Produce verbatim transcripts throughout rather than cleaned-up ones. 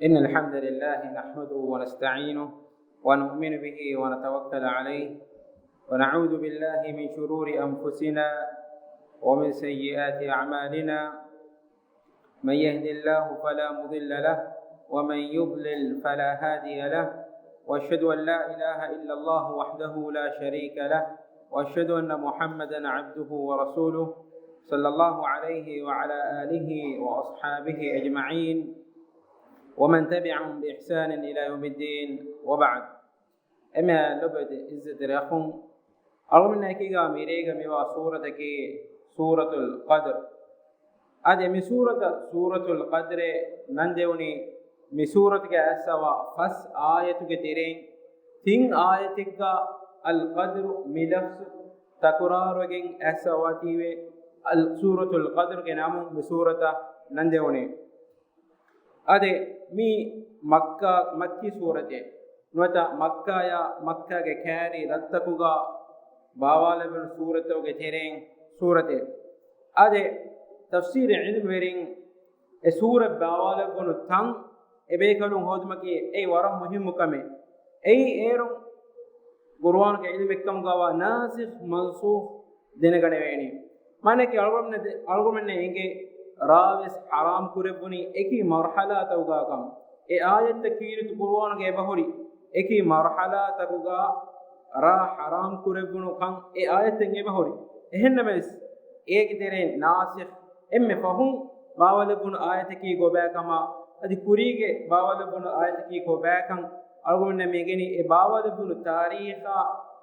إن الحمد لله نحمده ونستعينه ونؤمن به ونتوكل عليه، ونعوذ بالله من شرور أنفسنا ومن سيئات أعمالنا. من يهد الله فلا مضل له، ومن يضلل فلا هادي له، وأشهد أن لا إله إلا الله وحده لا شريك له، وأشهد أن محمدا عبده ورسوله، صلى الله عليه وعلى آله وأصحابه أجمعين، ومن تبعهم بإحسان إلى يوم الدين، وبعد. އެންމެހާ ލޮބުވެތި އިއްޒަތްތެރި އަޚުން، އަޅުގަނޑުމެންނާ އެކީގަ މިރޭގަ މިވާ ސޫރަތަކީ ސޫރަތުލް ޤަދްރު. އަދި މި ސޫރަތަށް ސޫރަތުލް ޤަދްރޭ ނަން ދެވުނީ މި ސޫރަތުގެ އައިސްވާ ފަސް އާޔަތުގެ ތެރެއިން ތިން އާޔަތެއްގަ އަލް ޤަދްރު މި ލަފްޒު ތަކުރާރުވެގެން އައިސްވާތީވެ، އަލް، ސޫރަތުލް ޤަދްރުގެ ނަމުން މި ސޫރަތަށް ނަން ދެވުނީ. އަދި މީ މައްކާ، މައްކީ ސޫރަތެއް. ނުވަތަ މައްކާޔާ މައްކާގެ ކައިރި ރަށްތަކުގަ ބާވާލެވުނު ސޫރަތްތަކުގެ ތެރެއިން ސޫރަތެއް. އަދި ތަފްސީރު ޢިލްމުވެރިން އެ ސޫރަތް ބާވާލެވުނު ތަން އެބޭކަލުން ހޯދުމަކީ އެއީ ވަރަށް މުހިއްމު ކަމެއް. އެއީ އޭރުން ޤުރުއާނުގެ ޢިލްމެއްކަމުގަވާ ނާސިޚް މަންސޫޚް ދެނެގަނެވޭނީ. މާނައަކީ އަޅުގަނޑުމެން، އަޅުގަނޑުމެންނަށް އެނގޭ ރާވެސް ޙަރާމް ކުރެއްވުނީ އެކި މަރުޙަލާތަކުގާ ކަން. އެ އާޔަތްތައް ކީރިތި ޤުރުއާނުގަ އެބަހުރި އެކި މަރުޙަލާތަކުގާ ރާ ޙަރާމް ކުރެއްވުނު ކަން އެ އާޔަތްތައް އެބަހުރި. އެހެންނަމަވެސް، އޭގެ ތެރެއިން ނާސިޚް އެންމެ ފަހުން ބާވާލެއްވުނު އާޔަތަކީ ކޮބާކަމާ، އަދި ކުރީގެ ބާވާލެއްވުނު އާޔަތަކީ ކޮބާކަން އަޅުގަނޑުމެންނަށް މި އެނގެނީ އެ ބާވާލެއްވުނު ތާރީޚާ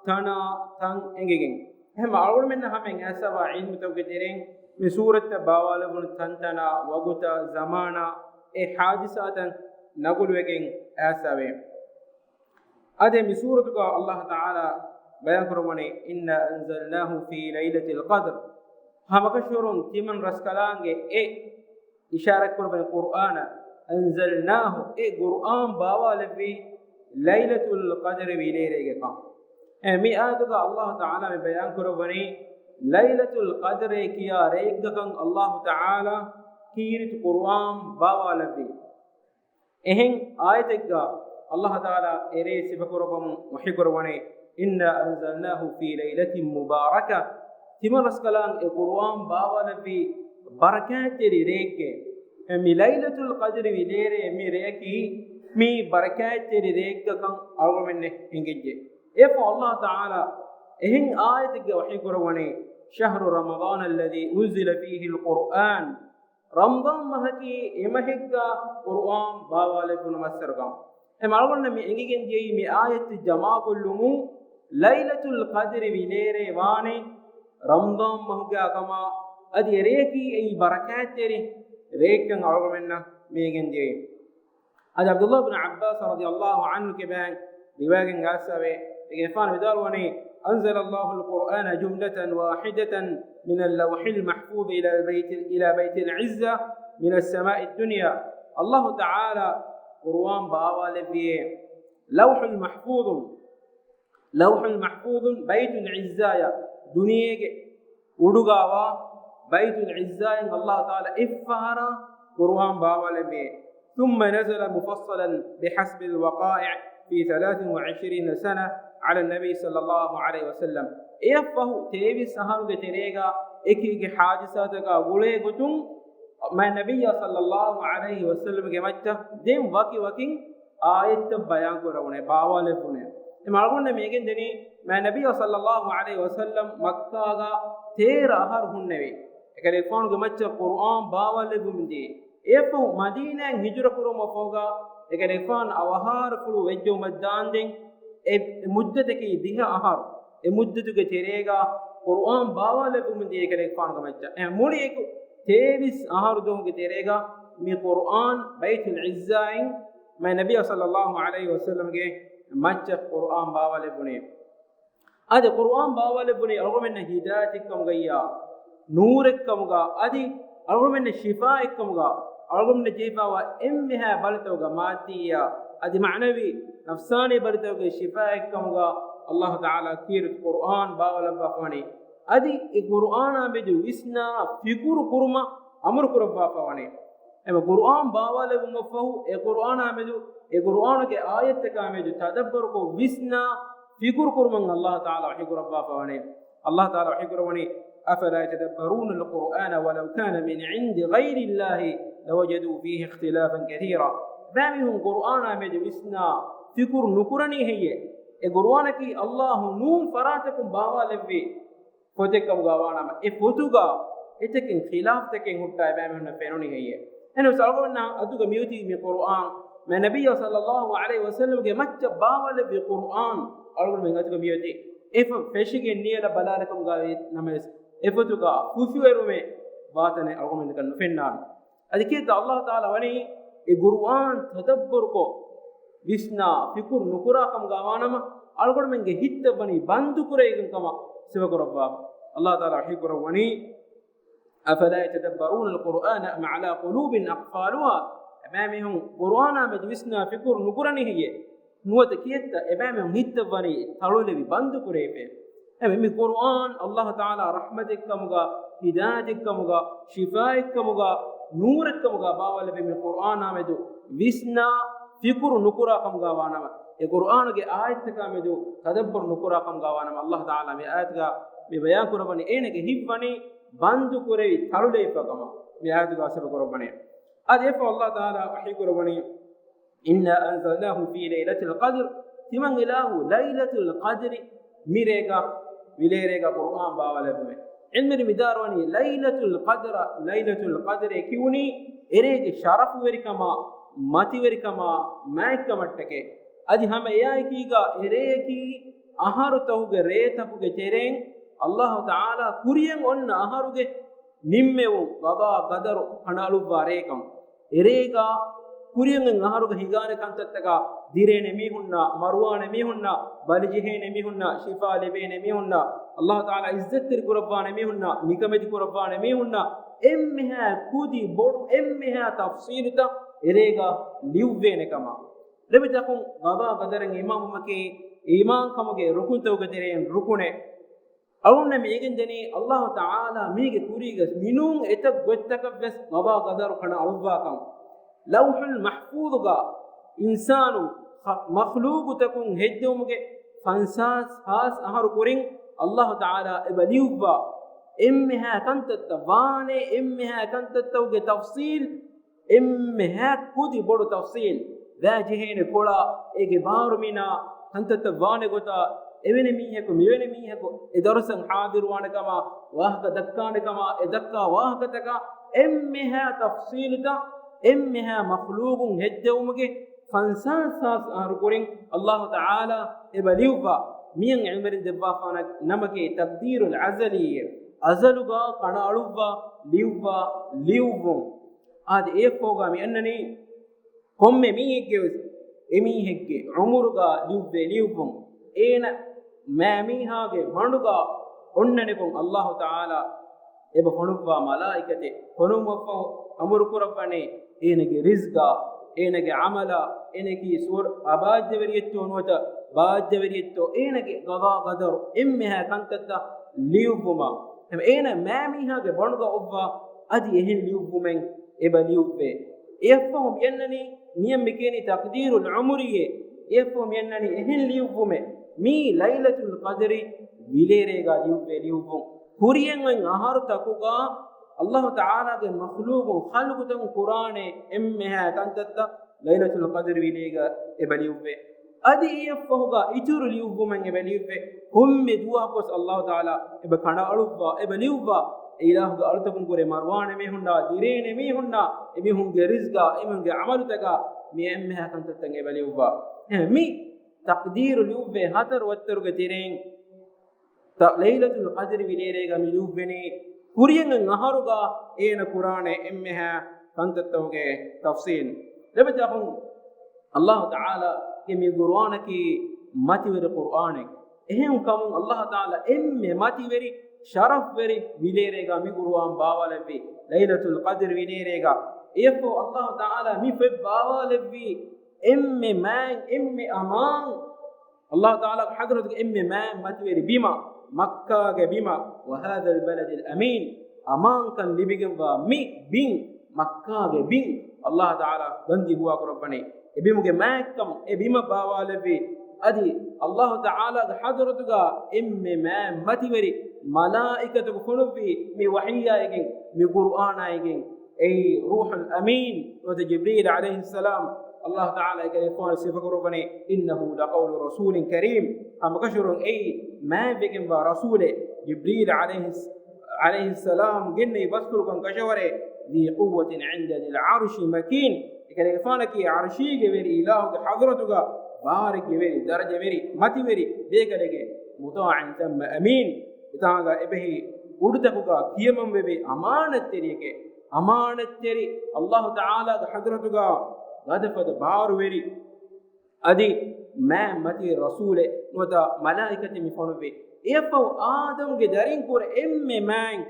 ތަނާ ތަން އެނގިގެން. އެހެން އަޅުގަނޑުމެންނަށް ހަމައިން އައިސްވާ ޢިލްމުތަކުގެ ތެރެއިން މި ސޫރަތްތައް ބާވާލެވުނު ތަންތަނާ، ވަގުތާ، ޒަމާނާ، އެ ޙާދިސާތައް ނަގުލުވެގެން އައިސްވޭ. އަދި މި ސޫރަތުގަ ﷲ ތަޢާލާ ބަޔާންކުރައްވަނީ، إنا أنزلناه في ليلة القدر. ހަމަކަށަވަރުން ތިމަން ރަސްކަލާނގެ އެ އިޝާރަތްކުރައްވަނީ ޤުރުއާނަށް، أنزلناه، އެ ޤުރުއާން ބާވާލެއްވީ ލައިލަތުލް ޤަދްރި ވިލޭރޭގެ ކަން. އެ މި އާޔަތުގަ ﷲ ތަޢާލާ މި ބަޔާންކުރައްވަނީ ލައިލަތުލް ޤަދްރޭ ކިޔާ ރެއެއްގަކަން ﷲ ތަޢާލާ ކީރިތި ޤުރުއާން ބާވާލެއްވީ. އެހެން އާޔަތެއްގަ ﷲ ތަޢާލާ އެރޭ ސިފަކުރައްވަމުން ވަޙީކުރައްވަނީ، إنا أنزلناه في ليلة مباركة. ތިމަން ރަސްކަލާނގެ އެ ޤުރުއާން ބާވާލެއްވީ ބަރަކާތްތެރި ރެއެއްގެ. އެ މި ލައިލަތުލް ޤަދްރި ވިލޭރޭ މި ރެއަކީ މީ ބަރަކާތްތެރި ރެއެއްގަކަން އަޅުގަނޑުމެންނަށް އެނގިއްޖެ. އެއަށްފަހު ﷲ ތަޢާލާ އެހެން އާޔަތެއްގަ ވަޙީކުރައްވަނީ، شهر رمضان الذي أنزل فيه القرآن. ރަމަޟާން މަހަކީ އެ މަހެއްގަ ޤުރުއާން ބާވާލެއްވުނު މައްސަރުގަ. އެ އަޅުގަނޑަށް މި އެނގިގެން ދިޔައީ މި އާޔަތު ޖަމާކޮށްލުމުން ލައިލަތުލް ޤަދްރި ވިލޭރޭ ވާނީ ރަމަޟާން މަހުގަ ކަމަށް، އަދި އެރެއަކީ އެއީ ބަރަކާތްތެރި ރެއެއްކަން އަޅުގަނޑުމެންނަށް މި އެނގެން ދިޔައީ. އަދި ޢަބްދުﷲ ބިން ޢައްބާސް ރަޟިޔަﷲ ޢަންހު ކިބައިން ރިވާޔަތްގައި އައިސްފަވޭ، އޭގެފާނު ވިދާޅުވަނީ، أنزل الله القرآن جملة واحدة من اللوح المحفوظ إلى بيت، إلى بيت العزة من السماء الدنيا. ﷲ ތަޢާލާ ޤުރުއާން ބާވާލެއްވިއޭ ލައުޙުލް މަޙްފޫޡުން، ލައުޙުލް މަޙްފޫޡުން ބައިތުލް ޢިއްޒާޔަށް ދުނިޔޭގެ އުޑުގަވާ ބައިތުލް ޢިއްޒާއިން ﷲ ތަޢާލާ އެއްފަހަރާ ޤުރުއާން ބާވާލެއްވި. ثم نزل مفصلا بحسب الوقائع في ثلاث وعشرين سنة على النبي صلى الله عليه وسلم. އެއަށްފަހު ތޭވީސް އަހަރުގެ ތެރޭގަ އެކި އެކި ޙާދިސާތަކާ ގުޅޭ ގޮތުން މާތް ނަބިއްޔާ ޞައްލައްލާހު ޢަލައިހި ވަސައްލަމްގެ މައްޗަށް ދެން ވަކި ވަކިން އާޔަތްތައް ބަޔާން ކުރެވުނޭ، ބާވާލެއްވުނޭ. އެ އަޅުގަނޑަށް މި އެނގެން ދެނީ، މާތް ނަބިއްޔާ ޞައްލައްލާހު ޢަލައިހި ވަސައްލަމް މައްކާގަ ތޭރަ އަހަރު ހުންނެވި. އެކަލޭގެފާނުގެ މައްޗަށް ޤުރުއާން ބާވާލެއްވުމުން ދިޔައީ. އެއަށްފަހު މަދީނާއިން ހިޖުރަ ކުރުމަށްފަހުގަ އެކަލޭގެފާނު އަވަހާރަފުޅު ވެއްޖައުމަށްދާންދެން އެ މުއްދަތަކީ ދިހަ އަހަރު. އެ މުއްދަތުގެ ތެރޭގަ ޤުރުއާން ބާވާލެއްވުމުން ދިޔައީ އެކަލޭގެފާނުގެ މައްޗަށް. އެ މުޅި އެކު ތޭވީސް އަހަރު ދުވަހުގެ ތެރޭގަ މި ޤުރުއާން ބައިތުލް ޢިއްޒާއިން މާތް ނަބިއްޔާ ޞައްލައްލާހު ޢަލައިހި ވަސައްލަމްގެ މައްޗަށް ޤުރުއާން ބާވާލެއްވުނީ. އަދި ޤުރުއާން ބާވާލެއްވުނީ އަޅުގަނޑުމެންނަށް ހިދާޔަތެއްކަމުގައްޔާ، ނޫރެއްކަމުގަ، އަދި އަޅުގަނޑުމެންނަށް ޝިފާއެއްކަމުގަ، އަޅުގަނޑުމެންނަށް ޖެހިފައިވާ އެންމެހާ ބަލިތަކުގަ މާއްދިއްޔާ، އަދި މަޢުނަވީ، ނަފްސާނީ ބަލިތަކުގެ ޝިފާއެއްކަމުގަ ﷲ ތަޢާލާ ކީރިތި ޤުރުއާން ބާވާލައްވާފަވަނީ. އަދި އެ ޤުރުއާނާ މެދު ވިސްނާ ފިކުރު ކުރުމަށް އަމުރު ކުރައްވާފަވަނީ. އެމަ ޤުރުއާން ބާވާލެވުމަށްފަހު، އެ ޤުރުއާނާ މެދު، އެ ޤުރުއާނުގެ އާޔަތްތަކާ މެދު ތަދައްބަރުކޮށް ވިސްނާ ފިކުރު ކުރުމަށް އައްލާހު ތަޢާލާ ވަޙީ ކުރައްވާފަ ވަނީ. އައްލާހު ތަޢާލާ ވަޙީ ކުރައްވަނީ، أفلا يتدبرون القرآن ولو كان من عند غير الله لوجدوا فيه اختلافا كثيرا. ބައެއް މީހުން ޤުރުއާނާ މެދު ވިސްނާ ފިކުރު ނުކުރަނީ ހެއްޔޭ؟ އެ ޤުރުއާނަކީ އައްލާހު ނޫން ފަރާތަކުން ބާވާލެއްވި ފޮތެއްކަމުގަ ވާނަމަ، އެ ފޮތުގަ އެތަކެއް ޚިލާފްތަކެއް ހުއްޓާ އެބައިމީހުންނަށް ފެނުނީ ހެއްޔޭ؟ އެހެނަސް އަޅުގަނޑުމެންނާ އަތުގަ މިއޮތީ މި ޤުރުއާން، މާ ނަބިއްޔާ ޞައްލައްލާހު ޢަލައިހި ވަސައްލަމްގެ މައްޗަށް ބާވާލެއްވި ޤުރުއާން އަޅުގަނޑުމެން އަތުގަ މިއޮތީ. އެ ފޮތް ފެށިގެން ނިޔަލަށް ބަލާލިކަމުގަ ނަމަވެސް، އެ ފޮތުގަ ފުށުއެރުމެއް ވާތަނެއް އަޅުގަނޑުމެންނަކަށް ނުފެންނާނެ. އަދި ކިއެއްތަ އައްލާހު ތަޢާލާ ވަނީ އެ ޤުރުއާން ތަދައްބަރުކޮށް، ވިސްނާ ފިކުރު ނުކުރާ ކަމުގަ ވާނަމަ، އަޅުގަނޑުމެންގެ ހިތްތައް ވަނީ ބަންދު ކުރެވިގެން ކަމަށް ސިފަކުރައްވާ. އައްލާހު ތަޢާލާ ވަޙީ ކުރައްވަނީ، أفلا يتدبرون القرآن أم على قلوب أقفالها؟ އެބައިމީހުން ޤުރުއާނާ މެދު ވިސްނާ ފިކުރު ނުކުރަނީ ހެއްޔޭ؟ ނުވަތަ ކިއެއްތަ އެބައިމީހުން ހިތްތައް ވަނީ ތަޅުލެވި ބަންދު ކުރެވިފަ؟ އެމެ މި ޤުރުއާން އައްލާހު ތަޢާލާ ރަޙްމަތެއްކަމުގަ، ހިދާޔަތެއްކަމުގަ، ޝިފާއެއްކަމުގަ، ނޫރެއްކަމުގަ ބާވާލެއްވި މި ޤުރުއާނާ މެދު ވިސްނާ ފިކުރު ނުކުރާ ކަމުގަ ވާނަމަ، އެ ޤުރުއާނުގެ އާޔަތްތަކާ މެދު ތަދައްބަރު ނުކުރާ ކަމުގަ ވާނަމަ، އައްލާހު ތަޢާލާ މި އާޔަތުގަ މި ބަޔާން ކުރައްވަނީ އޭނަގެ ހިތް ވަނީ ބަންދު ކުރެވި ތަޅުލެވިފަ ކަމަށް މި އާޔަތުގަ ސިފަ ކުރައްވަނީ. އަދި އެފަ އައްލާހު ތަޢާލާ ވަޙީ ކުރައްވަނީ، إنا أنزلناه في ليلة القدر، ތިމަން އިލާހު ލައިލަތުލް ޤަދްރި މި ރޭގަ، މި ރޭ ރޭގަ ޤުރުއާން ބާވާލެއްވުމެ. ޢިލްމުވެރިން ވިދާޅުވަނީ، ލައިލަތުލް ޤަދްރަ، ލައިލަތުލް ޤަދްރޭ ކިޔުނީ އެރޭގެ ޝަރަފުވެރިކަމާ، މަތިވެރިކަމާ، މާތްކަމަށްޓަކައި. އަދި ހަމަ އެއާއެކީގަ އެރެޔަކީ އަހަރުތަކުގެ ރޭތަކުގެ ތެރެއިން އައްލާހު ތަޢާލާ ކުރިޔަށް އޮންނަ އަހަރުގެ ނިންމެވުން، ޤަޟާ ޤަދަރު ކަނޑައަޅުއްވާ ރޭކަން. އެރޭގަ ކުރިޔަށް އަހަރުގަ ހިނގާނެ ކަންތައްތަކާ، ދިރޭނެ މީހުންނާ، މަރުވާނެ މީހުންނާ، ބަލިޖެހޭނެ މީހުންނާ، ޝިފާ ލިބޭނެ މީހުންނާ، އައްލާހު ތަޢާލާ ޢިއްޒަތްތެރި ކުރައްވާނެ މީހުންނާ، ނިކަމެތި ކުރައްވާނެ މީހުންނާ، އެންމެހާ ކުދި ބޮޑު އެންމެހާ ތަފްޞީލުތައް އެރޭގަ ލިޔުއްވޭނެ ކަމަށް. ލެބިތަކުން ޤަޟާ ޤަދަރަށް އީމާންވުމަކީ އީމާންކަމުގެ ރުކުންތަކުގެ ތެރެއިން ރުކުނެއް. އަޅުގަނޑުމެން މި އެނގެން ދެނީ، އައްލާހު ތަޢާލާ މީގެ ކުރީގަ މިނޫން އެތައް ގޮތްތަކަށްވެސް ޤަޟާ ޤަދަރު ކަނޑައަޅުއްވާކަން. ލައުޙުލް މަޙްފޫޡުގަ އިންސާނު ޚަ-، މަޚްލޫޤުތަކުން ހެއްދެވުމުގެ ފަންސާސް ހާސް އަހަރު ކުރިން އައްލާހު ތަޢާލާ އެބަ ލިޔުއްވާ އެންމެހާ ކަންތައްތައް ވާނެ، އެންމެހާ ކަންތައްތަކުގެ ތަފްޞީލް، އެންމެހާ ކުދި ބޮޑު ތަފްޞީލް، ވައިޖެހޭނެ ކޮޅާ، އޭގެ ބާރުމިނާ، ކަންތައްތައް ވާނެ ގޮތާ، އެވެނި މީހަކު މިވެނި މީހަކު އެ ދަރުސަށް ޙާޟިރުވާނެ ކަމާ، ވާހަކަ ދައްކާނެ ކަމާ، އެ ދައްކާ ވާހަކަތަކާ، އެންމެހާ ތަފްޞީލުތައް، އެންމެހާ މަޚްލޫޤުން ހެއްދެވުމުގެ ފަންސާސް ހާސް އަހަރު ކުރިން އައްލާހު ތަޢާލާ އެބަ ލިޔުއްވާ. މިއަން ޢިލްމުވެރިން ދެއްވާފާނަ ނަމަކީ ތަޤްދީރުލް އަޒަލީ، އަޒަލުގަ ކަނޑައަޅުއްވާ، ލިޔުއްވާ، ލިޔުއްވުން. އާދެ، އެއަށްފަހުގަ މި އަންނަނީ ކޮންމެ މީހެއްގެވެސް، އެމީހެއްގެ ޢުމުރުގަ ލިޔުއްވޭ ލިޔުއްވުން. އޭނަ މާމީހާގެ ބަނޑުގަ އޮންނަނިކޮށް އައްލާހު ތަޢާލާ އެބަ ފޮނުއްވާ މަލާއިކަތެއް ފޮނުއްވަފަ އަމުރު ކުރައްވަނީ، އޭނަގެ ރިޒްގާ، އޭނަގެ ޢަމަލާ، އޭނަކީ ސުވަރު އަބާއްޖަވެރިއެއްތޯ ނުވަތަ ބާއްޖަވެރިއެއްތޯ، އޭނަގެ ޤަޟާ ޤަދަރު އެންމެހާ ކަންތައްތައް ލިޔުއްވުމަށް. އެހެން އޭނަ މާމީހާގެ ބަނޑުގަ އޮއްވާ އަދި އެހެން ލިޔުއްވުމެއް އެބަ ލިޔުއްވޭ. އެއަށްފަހު މިއަންނަނީ، މިއަން މިކިޔަނީ ތަޤްދީރުލް ޢުމުރީއޭ. އެއަށްފަހު މިއަންނަނީ އެހެން ލިޔުއްވުމެއް. މީ ލައިލަތުލް ޤަދްރި ވިލޭރޭގަ ލިޔުއްވޭ ލިޔުއްވުން. ކުރިޔަށް އޮތް އަހަރުތަކުގަ އައްލާހު ތަޢާލާގެ މަޚްލޫޤުން ޚަލްޤުތަކުން ކުރާނެ އެންމެހާ ކަންތައްތައް ލައިލަތުލް ޤަދްރި ވިލޭގަ އެބަ ލިޔުއްވޭ. އަދި އެއަށްފަހުގަ އިތުރު ލިޔުއްވުމެއް އެބަ ލިޔުއްވޭ. ކޮންމެ ދުވަހަކުވެސް އައްލާހު ތަޢާލާ އެބަ ކަނޑައަޅުއްވާ، އެބަ ލިޔުއްވާ. އެ އިލާހުގެ އަޅުތަކުން ކުރެ މަރުވާނެ މީހުންނާ، ދިރޭނެ މީހުންނާ، އެމީހުންގެ ރިޒްގާ، އެމީހުންގެ ޢަމަލުތަކާ މި އެންމެހާ ކަންތައްތައް އެބަ ލިޔުއްވާ. އެ މި ތަޤްދީރު ލިޔުއްވޭ ހަތަރު ވައްތަރުގެ ތެރެއިން ތަ-، ލައިލަތުލް ޤަދްރި ވިލޭރޭގަ މި ލިޔުއްވެނީ ކުރިޔަށް އަހަރުގަ އޭނަ ކުރާނެ އެންމެހާ ކަންތައްތަކުގެ ތަފްޞީލް. ލެބެތަކުން އައްލާހު ތަޢާލާގެ މި ޤުރުއާނަކީ މަތިވެރި ޤުރުއާނެއް. އެހެން ކަމުން އައްލާހު ތަޢާލާ އެންމެ މަތިވެރި، ޝަރަފްވެރި ވިލޭރޭގަ މި ޤުރުއާން ބާވާލެއްވީ، ލައިލަތުލް ޤަދްރި ވިލޭރޭގަ. އެއަށްފަހު އައްލާހު ތަޢާލާ މި ފޮތް ބާވާލެއްވީ އެންމެ މާތް، އެންމެ އަމާން، އައްލާހު ތަޢާލާގެ ޙަޟްރަތުގެ އެންމެ މާތް މަތިވެރި ބިމަށް، މައްކާގެ ބިމަށް، وهذا البلد الأمين، އަމާންކަން ލިބިގެންވާ މި ބިން، މައްކާގެ ބިން އައްލާހު ތަޢާލާ ގަންދީ ހުވާކުރައްވަނީ. އެ ބިމުގެ މާތްކަމު އެ ބިމަށް ބާވާލެއްވީ. އަދި އައްލާހު ތަޢާލާގެ ޙަޟްރަތުގަ އެންމެ މާތް މަތިވެރި މަލާއިކަތަކު ފޮނުއްވީ މި ވަޙީއާއިގެން، މި ޤުރުއާނާއިގެން. އެއީ ރޫޙުލް އަމީން ނުވަތަ ޖިބްރީލް ޢަލައިހިއްސަލާމް. އައްލާހު ތަޢާލާ އެކަލޭގެފާނު ސިފަކުރައްވަނީ، إنه لقول رسول كريم. ހަމަކަށަވަރުން އެއީ މާތްވެގެންވާ ރަސޫލެއް، ޖިބްރީލް ޢަލައިހިއްސަ-، ޢަލައިހިއްސަލާމް ގެންނެވި ބަސްފުޅުކަން ކަށަވަރެއް، ذي قوة عند ذي العرش مكين. އެކަލޭގެފާނަކީ ޢަރްޝީގެ ވެރި އިލާހުގެ ޙަޟްރަތުގަ ބާރެއްގެ ވެރި، ދަރަޖަ ވެރި، މަތިވެރި ބޭކަލެކޭ، مطاع ثم أمين. އެތާނގަ އެބަހީ އުޑުތަކުގަ ކިޔަމަންވެވި އަމާނަތްތެރިއެކޭ. އަމާނަތްތެރި އައްލާހު ތަޢާލާގެ ޙަޟްރަތުގަ ގަދަފަދަ ބާރުވެރި. އަދި މާތް މަތިވެރި ރަސޫލެއް ނުވަތަ މަލާއިކަތެއް މި ފޮނުއްވި. އެއަށްފަހު އާދަމްގެ ދަރިން ކުރެ އެންމެ މާތް،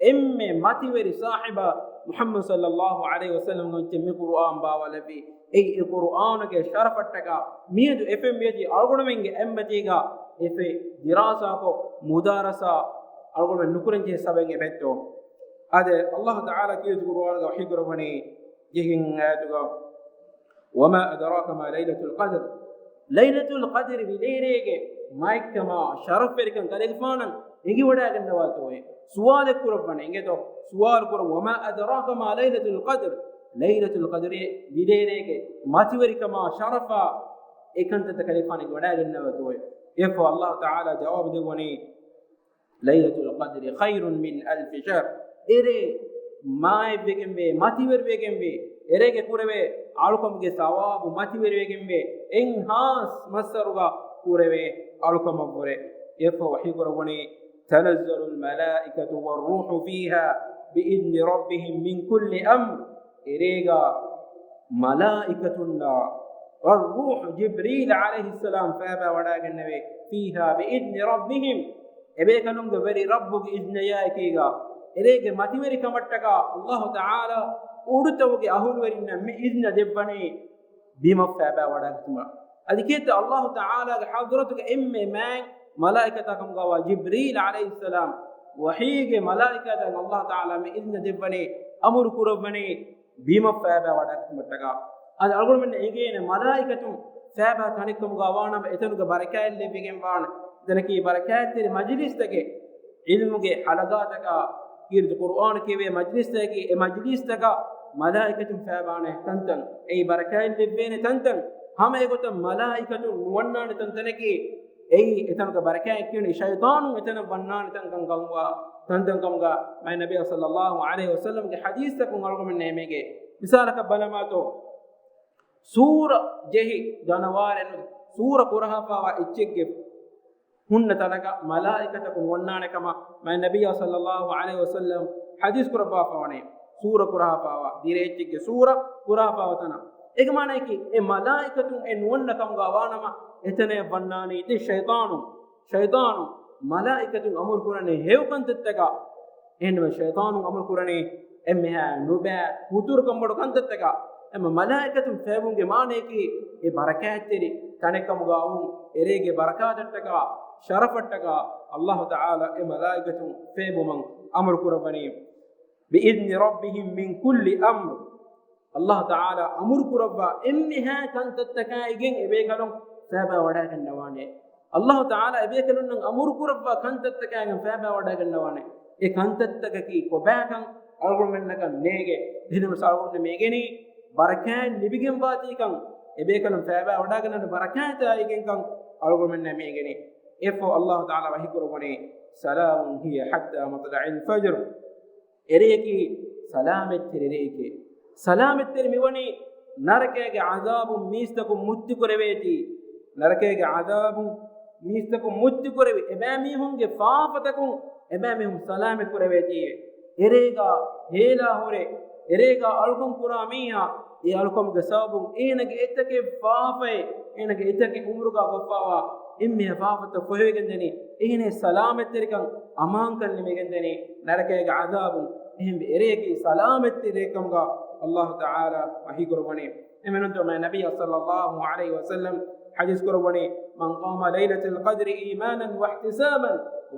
އެންމެ މަތިވެރި ސާހިބާ މުޙައްމަދު ޞައްލައްލާހު ޢަލައިހި ވަސައްލަމްގެ އޮތް މި ޤުރުއާން ބާވާލެއްވީ. އެއީ އެ ޤުރުއާނުގެ ޝަރަފަށްޓަކާ މިއަދު އެފްއެމް އެޗް އަޅުގަނޑުމެންގެ އެއްމަތީގަ އެފެ ދިރާސާކޮށް، މުދާރަސާ އަޅުގަނޑުމެން ނުކުރަން ޖެހޭ ސަބަބެއް އެބައްތޯ؟ އާދެ، އައްލާހު ތަޢާލާ ކީރިތި ޤުރުއާނުގަ ވަޙީ ކުރައްވަނީ ޖެހިން އާޔަތުގަ، وما أدراك ما ليلة القدر. ލައިލަތުލް ޤަދްރި ވިލޭރޭގެ މާތްކަމާ ޝަރަފްވެރިކަން ކަލޭގެފާނަށް އެނގިވަޑައިގަންނަވާތޯއޭ؟ ސުވާލެއް ކުރައްވަން އިނގޭތޯ؟ ސުވާލު ކުރަން، وما أدراك ما ليلة القدر. ލައިލަތުލް ޤަދްރި ވިލޭރޭގެ މަތިވެރިކަމާ ޝަރަފާ އެ ކަންތައްތައް ކަލޭގެފާނަށް އެނގިވަޑައިގަންނަވާތޯއޭ؟ އެއަށްފަހު އައްލާހު ތަޢާލާ ޖަވާބު ދެއްވަނީ، ليلة القدر خير من ألف شهر. އެރޭ މާތްވެގެންވޭ، މަތިވެރިވެގެންވޭ، އެރޭގެ ކުރެވޭ އަޅުކަމުގެ ސަވާބު މަތިވެރިވެގެންވޭ، އެއްހާސް މައްސަރުގަ ކުރެވޭ އަޅުކަމަށްވުރެ. އެއަށްފަހު ވަޙީ ކުރައްވަނީ، تنزل الملائكة والروح فيها بإذن ربهم من كل أمر. އެރޭގަ މަލާއިކަތުންނާ، والروح، ޖިބްރީލް ޢަލައިހިއްސަލާމް ފައިބާ ވަޑައިގެންނެވޭ، فيها بإذن ربهم، އެބޭކަލުންގެ ވެރި ރައްބުގެ އިޒްނަޔާއެކީގަ. އެރޭގެ މަތިވެރިކަމަށްޓަކާ އައްލާހު ތަޢާލާ އުޑުތަކުގެ އަހުލުވެރިންނަށް މި އިޒްނަ ދެއްވަނީ ބިމަށް ފައިބާ ވަޑައިގަތުމަށް. އަދި ކިއެއްތަ އައްލާހު ތަޢާލާގެ ޙަޟްރަތުގަ އެންމެ މާތް މަލާއިކަތާ ކަމުގަވާ ޖިބްރީލް ޢަލައިހިއްސަލާމް، ވަޙީގެ މަލާއިކަތަށް އައްލާހު ތަޢާލާ މި އިޒްނަ ދެއްވަނީ، އަމުރު ކުރައްވަނީ ބިމަށް ފައިބާ ވަޑައިގަތުމަށްޓަކާ. އަދި އަޅުގަނޑުމެންނަށް އެނގޭނެ މަލާއިކަތުން ފައިބާ ތަނެއްކަމުގަ ވާނަމަ އެތަނުގަ ބަރަކާތް ލެއްވިގެން ވާނެ. އެތަނަކީ ބަރަކާތްތެރި މަޖިލިސްތަކެއް، ޢިލްމުގެ ޙަލަޤާތަކާ، ކީރިތި ޤުރުއާން ކިޔެވޭ މަޖިލިސްތަކަކީ، އެ މަޖިލިސްތަކަށް މަލާއިކަތުން ފައިބާނެ ތަންތަން، އެއީ ބަރަކާތް ލެއްވޭނެ ތަންތަން. ހަމަ އެގޮތަށް މަލާއިކަތުން ނުވަންނާނެ ތަންތަނަކީ، އެއީ އެތަނުގަ ބަރަކާތް ކިޔަނީ ޝައިޠާނުން އެތަނަށް ވަންނާނެ ތަންކަން ކަމުގަ، ތަންތަން ކަމުގަ މާތް ނަބިއްޔާ ޞައްލައްލާހު ޢަލައިހި ވަސައްލަމްގެ ޙަދީޘްތަކުން އަޅުގަނޑުމެންނަށް އެމީގެ މިސާލަކަށް ބަލަމާތޯ، ސޫރަ ޖެހި ޖަނަވާރެއް ނު، ސޫރަ ކުރަހާފާވާ އެއްޗެއްގެ ހުންނަ ތަނަކަށް މަލާއިކަތަކުން ނުވަންނާނެ ކަމަށް މާތް ނަބިއްޔާ ޞައްލައްލާހު ޢަލައިހި ވަސައްލަމް ޙަދީޘް ކުރައްވާފަ ވަނީ. ސޫރަ ކުރަހާފާވާ ދިރޭއްޗެއްގެ ސޫރަ ކުރަހާފާވާ ތަނަށް. އޭގެ މާނައަކީ އެ މަލާއިކަތުން އެ ނުވަންނަ ކަމުގަ ވާނަމަ އެތަނަށް ވަންނާނީ ދެ ޝައިޠާނު. ޝައިޠާނު މަލާއިކަތުން އަމުރު ކުރަނީ ހެޔޮ ކަންތައްތަކަށް. އެހެންވެ ޝައިޠާނު އަމުރު ކުރަނީ އެންމެހާ ނުބައި ހުތުރުކަން ބޮޑު ކަންތައްތަކަށް. އެމަ މަލާއިކަތުން ފޭބުމުގެ މާނައަކީ އެ ބަރަކާތްތެރި ތަނެއް ކަމުގަ ވުން، އެރޭގެ ބަރަކާތަށްޓަކާ، ޝަރަފަށްޓަކާ އައްލާހު ތަޢާލާ އެ މަލާއިކަތުން ފޭބުމަށް އަމުރު ކުރައްވަނީ. بإذن ربهم من كل أمر. އައްލާހު ތަޢާލާ އަމުރު ކުރައްވާ އެންމެހާ ކަންތައްތަކާއިގެން އެބޭކަލުން ފައިބާ ވަޑައިގަންނަވާނެ. އައްލާހު ތަޢާލާ އެބޭކަލުންނަށް އަމުރު ކުރައްވާ ކަންތައްތަކާއިގެން ފައިބާ ވަޑައިގަންނަވާނެ. އެ ކަންތައްތަކަކީ ކޮބާކަން އަޅުގަނޑުމެންނަކަށް ނޭގެ. އެހެންނަމަވެސް އަޅުގަނޑުމެންނަށް މިއެނގެނީ ބަރަކާތް ލިބިގެންވާތީކަން، އެބޭކަލުން ފައިބާ ވަޑައިގަންނަވާ ބަރަކާތާއިގެންކަން އަޅުގަނޑުމެންނަށް މިއެނގެނީ. އެއަށްފަހު އައްލާހު ތަޢާލާ ވަޙީކުރައްވަނީ، سلام هي حتى مطلع الفجر. އެރެއަކީ ސަލާމަތްތެރި ރެއެކޭ. ސަލާމަތްތެރި މިވަނީ ނަރަކައިގެ ޢަޛާބުން މީސްތަކުން މުއްތިކުރެވޭތީ. ނަރަކައިގެ ޢަޛާބުން މީސްތަކުން މުއްތިކުރެވި، އެބައިމީހުންގެ ފާފަތަކުން އެބައިމީހުން ސަލާމަތް ކުރެވޭތީ. އެރޭގަ ހޭލާ ހުރެ، އެރޭގަ އަޅުކަން ކުރާ މީހާ، އެ އަޅުކަމުގެ ސަބަބުން އޭނަގެ އެތަކެއް ފާފައެއް، އޭނަގެ އެތަކެއް އުމުރުގަ ކޮށްފަވާ އެންމެހާ ފާފަތައް ފޮހެވިގެންދަނީ. އެހެނެއް ސަލާމަތްތެރިކަން، އަމާންކަން ނިމިގެންދަނީ ނަރަކައިގެ ޢަޛާބުން. އެހެންވެ އެރެއަކީ ސަލާމަތްތެރި ރެއެއްކަމުގަ އައްލާހު ތަޢާލާ ވަޙީކުރައްވަނީ. އެމެނުންތޯ މާތް ނަބިއްޔާ ޞައްލައްލާހު ޢަލައިހި ވަސައްލަމް ޙަދީޘް ކުރައްވަނީ، من قام ليلة القدر إيمانا واحتسابا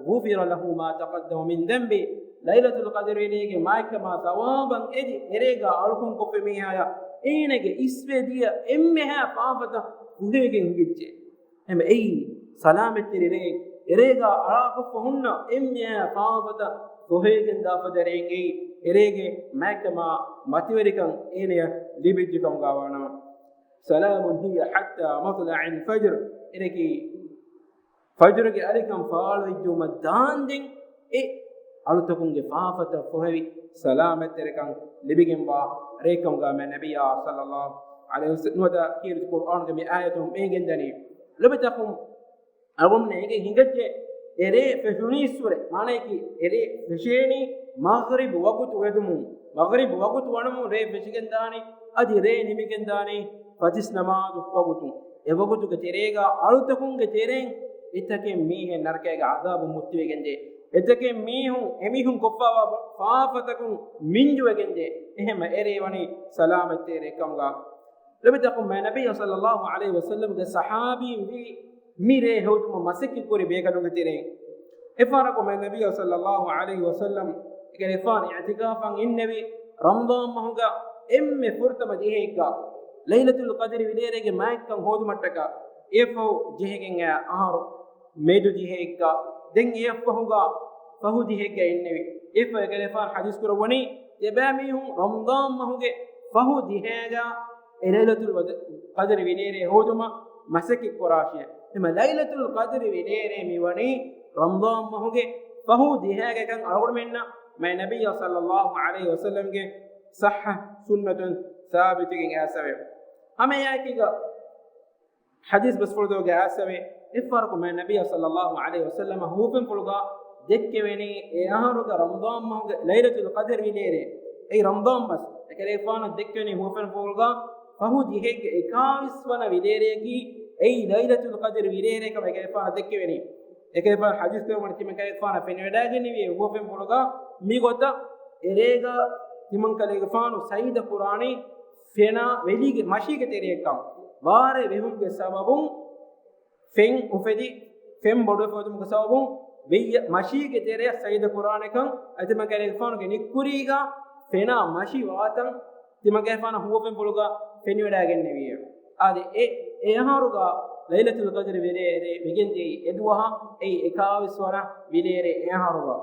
غفر له ما تقدم من ذنبه. ލައިލަތުލް ޤަދްރު ވިލޭގެ މާތްކަމާ ސަވާބަށް އެދި، އެރޭގަ އަޅުކަން ކޮށްފި މީހާޔަށް އޭނަގެ އިސްވެ ދިޔަ އެންމެހާ ފާފަތައް ފޮހެވިގެން ހިނގިއްޖެ. އެހެން އެއީ ސަލާމަތްތެރި ރެއެއް. އެރޭގަ އަޅާކޮށްފަ ހުންނަ އެންމެހާ ފާފަތައް ފޮހެވިގެން ދާފަދަ ރެއެއް އެއީ. އެރޭގެ މާތްކަމާ މަތިވެރިކަން އޭނަޔަށް ލިބިއްޖެ ކަމުގަ ވާނަމަ. سلام هي حتى مطلع الفجر. އެރެކީ ފަޖުރުގެ އަލިކަން ފާޅުވެއްޖުމަށް ދާންދެން އެ އަޅުތަކުންގެ ފާފަތައް ފޮހެވި ސަލާމަތްތެރިކަން ލިބިގެންވާ ރެއެއްކަމުގަ މާތް ނަބިއްޔާ ޞައްލައްލާހު ޢަލައިހި ވަސައްލަމް ނުވަތަ ކީރިތި ޤުރްއާނުގެ މި އާޔަތުން އެނގެންދަނީ. ލޮބުވެތި އަޚުން، އަޅުގަނޑުމެން އެނގެން ހިނގައްޖެ އެ ރޭ ފެށުނީއްސުރެ، މާނަޔަކީ އެ ރޭ ފެށޭނީ މަޣްރިބް ވަގުތު ވެދުމުން، މަޣްރިބް ވަގުތު ވަނުމުން ރޭ ފެށިގެންދާނީ، އަދި ރޭ ނިމިގެންދާނީ ފަތިސް ނަމާދު ވަގުތުން. އެ ވަގުތުގެ ތެރޭގަ އަޅުތަކުންގެ ތެރެއިން އެތަކެއް މީހެއް ނަރަކައިގެ ޢަޛާބު މުއްތިވެގެންދޭ. އެތަކެއް މީހުން އެމީހުން ކޮށްފަވާ ފާފަތަކުން މިންޖުވެގެންދޭ. އެހެންމަ އެރޭ ވަނީ ސަލާމަތްތެރޭ ކަމުގަ. ލޮބުވެތި އަޚުން، މާތް ނަބިއްޔާ ޞައްލައްލާހު ޢަލައިހި ވަސައްލަމްގެ ޞަޙާބީން ވީ މި ރޭ ހެޔޮދުމަށް މަސައްކަތްކުރި ބޭކަލުންގެ ތެރެއިން. އެއްފަހަރަކު މާތް ނަބިއްޔާ ޞައްލައްލާހު ޢަލައިހި ވަސައްލަމް އެކަލޭގެފާނު އިޢުތިކާފަށް އިންނެވި ރަމަޟާން މަހުގަ އެންމެ ފުރަތަމަ ދިހައެއްގަ ލައިލަތުލް ޤަދްރި ވިލޭރޭގެ މާތްކަން ހޯދުމަށްޓަކާ އެއަށްފަހު ޖެހިގެން އައި އަހަރު މެދު ދިހައެއްގަ، ދެން އެއަށްފަހުގަ ފަހު ދިހައެއްގަ އިންނެވި. އެއަށްފަހު އެކަލޭގެފާނު ޙަދީޘް ކުރައްވަނީ ތިޔަބައިމީހުން ރަމަޟާން މަހުގެ ފަހު ދިހައިގަ އެ ލައިލަތުލް ވަދ-، ޤަދްރި ވިލޭރޭ ހޯދުމަށް މަސައްކަތް ކުރާށޭ. އެމަ ލައިލަތުލް ޤަދްރި ވިލޭރޭ މިވަނީ ރަމަޟާން މަހުގެ ފަހު ދިހައިގަކަން އަޅުގަނޑުމެންނަށް މާތް ނަބިއްޔާ ޞައްލައްލާހު ޢަލައިހި ވަސައްލަމްގެ ޞައްޙަ ސުންނަތުން ސާބިތުވެގެން އައިސްފަވޭ. ހަމައެއާއެކީގަ ޙަދީޘް ބަސްފުޅުތަކުގަ އައިސްފަވޭ، އެއްފަހަރަކު މާތް ނަބިއްޔާ ޞައްލައްލާހު ޢަލައިހި ވަސައްލަމަ ހުވަފެންފުޅުގަ ދެއްކެވެނީ އެ އަހަރުގަ ރަމަޟާން މަހުގެ ލައިލަތުލް ޤަދްރި ވިލޭރޭ. އެއީ ރަމަޟާން މަސް. އެކަލޭގެފާނަށް ދެއްކެވެނީ ހުވަފެންފުޅުގަ ފަހު ދިހައެއްގެ އެކާވީސް ވަނަ ވިލޭރެއަކީ އެއީ ލައިލަތުލް ޤަދްރި ވިލޭރޭ ކަމަށް އެކަލޭގެފާނަށް ދެއްކެވެނީ. އެކަލޭގެފާނު ޙަދީޘް ކުރައްވަނީ ތިމަން ކަލޭގެފާނަށް ފެނިވަޑައިގެންނެވި ހުވަފެންފުޅުގަ މިގޮތަށް އެރޭގަ ތިމަން ކަލޭގެފާނު ސަޖިދަ ކުރާނީ ފެނާ ވެލީގެ މަށީގެ ތެރެއަށްކަން. ވާރޭ ވެހުމުގެ ސަބަބުން ފެން އުފެދި، ފެން ބޮޑުވެފަ އޮތުމުގެ ސަބަބުން ވެއްޔަ މަށީގެ ތެރެއަށް ސަޖިދަ ކުރާނެކަން އަދި ތިމަން ކަލޭގެފާނުގެ ނިއްކުރީގަ ފެނާ މަށި ވާތަން ތިމަން ކަލޭގެފާނަށް ހުވަފެންފުޅުގަ ފެނިވަޑައިގެންނެވިއެވެ. އާދެ، އެ، އެ އަހަރުގަ ލައިލަތުލް ޤަދްރި ވިލޭރޭ ވެގެންދިޔައީ އެ ދުވަހަށް، އެއީ އެކާވީސް ވަނަ ވިލޭރޭ އެ އަހަރުގަ.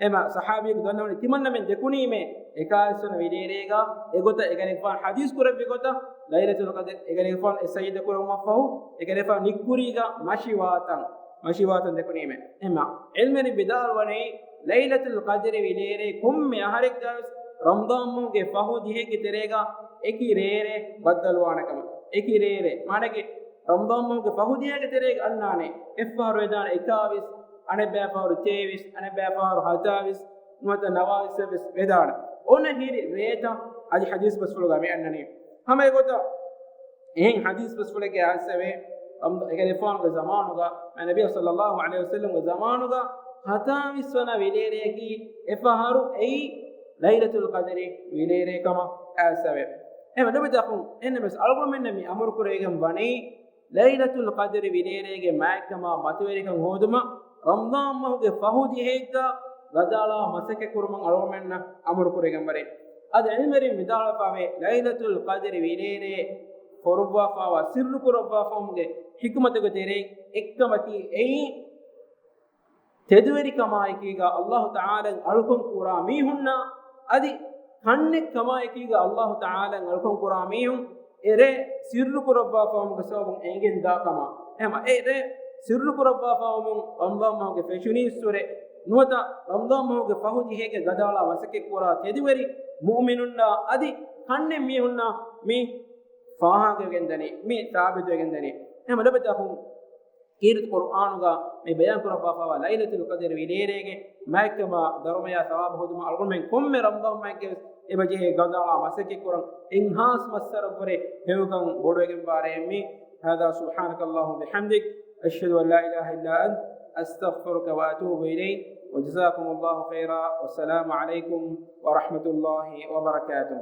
އެމަ ޞަޙާބީން ދަންނަވަނީ ތިމަންނަމެން ދެކުނީމޭ އެކާވީސް ވަނަ ވިލޭރޭގަ އެގޮތަށް އެކަލޭގެފާނު ޙަދީޘް ކުރެއްވި ގޮތަށް ލައިލަތުލް ޤަދްރި އެކަލޭގެފާނު އެ ސަޖިދަ ކުރުމަށްފަހު އެކަލޭގެފާނު ނިއްކުރީގަ މަށި ވާތަން، މަށި ވާތަން ދެކުނީމޭ. އެމަ ޢިލްމުވެރިން ވިދާޅުވަނީ ލައިލަތުލް ޤަދްރި ވިލޭރޭ ކޮންމެ އަހަރެއްގަވެސް ރަމަޟާން މަހުގެ ފަހު ދިހައެއްގެ ތެރޭގަ އެކި ރޭރެއް ބައްދަލުވާނެ ކަމަށް. އެކި ރޭރެއް މާނައަކީ ރަމަޟާން މަހުގެ ފަހު ދިހައެއްގެ ތެރޭގަ އަންނާނެ. އެއްފަހަރު ވެދާނެ އެކާވީސް، އަނެއްބައިފަހަރު ތޭވީސް، އަނެއްބައިފަހަރު ހަތާވީސް، ނުވަތަ ނަވާވީސް ވެސް ވެދާނެ. އޮނަ ހިރި ރޭތައް އަދި ޙަދީޘް ބަސްފުޅުގަ މި އަންނަނީ. ހަމަ އެގޮތަށް އެހެން ޙަދީޘް ބަސްފުޅެއްގެ އައިސްފަވޭ، ރަމަޟާން އެކަލޭގެފާނުގެ ޒަމާނުގަ، މާތް ނަބިއްޔާ ޞައްލައްލާހު ޢަލައިހި ވަސައްލަމްގެ ޒަމާނުގަ ހަތާވީސް ވަނަ ވިލޭރެއަކީ އެފަހަރު އެއީ ލައިލަތުލް ޤަދްރި ވިލޭރޭ ކަމަށް އައިސްފަވޭ. އެހެން ލޮބުވެތި އަޚުން، އެހެންނަމަވެސް އަޅުގަނޑުމެންނަށް މި އަމުރު ކުރެވިގެން ވަނީ، ލައިލަތުލް ޤަދްރި ވިލޭރޭގެ މާތްކަމާ މަތިވެރިކަން ހޯދުމަށް ރަމަޟާން މަހުގެ ފަހު ދިހައެއްގަ ގަދައަޅާ މަސައްކަތް ކުރުމަށް އަޅުގަނޑުމެންނަށް އަމުރު ކުރެވިގެންވަނީ. އަދި ޢިލްމުވެރިން ވިދާޅުވެފަވޭ، ލައިލަތުލް ޤަދްރި ވިލޭރޭ ފޮރުއްވާފައިވާ ސިއްރު ކުރައްވާފައިވުމުގެ ޙިކުމަތުގެ ތެރެއިން އެއްކަމަކީ އެއީ، ތެދުވެރިކަމާއެކީގަ ﷲ ތަޢާލާ އަޅުކަން ކުރާ މީހުންނާ އަދި ކަންނެއް ކަމާއެކީގަ ﷲ ތަޢާލާ އަޅުކަން ކުރާ މީހުން އެ ރޭ ސިއްރު ކުރައްވާފައިވުމުގެ ސަބަބުން އެނގެން ދާ ކަމަށް. އެހެން އެ ރޭ ސިއްރު ކުރައްވާފައިވުމުން ރަމަޟާން މަހުގެ ފެށުނީއްސުރެ ނުވަތަ ރަމަޟާން މަހުގެ ފަހު ދިހައެއްގެ ގަދައަޅާ މަސައްކަތް ކުރާ ތެދުވެރި މުއުމިނުންނާ އަދި ކަންނެއް މީހުންނާ މި ފާހަގަވެގެންދަނީ، މި ސާބިތުވެގެންދަނީ. އެހެން ލޮބުވެތި އަޚުން، ކީރިތި ޤުރުއާނުގަ މި ބަޔާން ކުރައްވާފައިވާ ލައިލަތުލް ޤަދްރި ވިލޭރޭގެ މާތްކަމާ ދަރުމަޔާ ސަވާބު ހޯދުމަށް އަޅުގަނޑުމެން ކޮންމެ ރަމަޟާން މަހެއްގެވެސް އެބަޖެހޭ ގަދައަޅާ މަސައްކަތްކުރަން އެއްހާސް މައްސަރަށްވުރެ ހެޔޮކަން ބޮޑުވެގެންވާ ރެއެއް މީ. هذا سبحانك اللهم وبحمدك، أشهد أن لا إله إلا أنت، أستغفرك وأتوب إليك، وجزاكم الله خيرا، والسلام عليكم ورحمة الله وبركاته.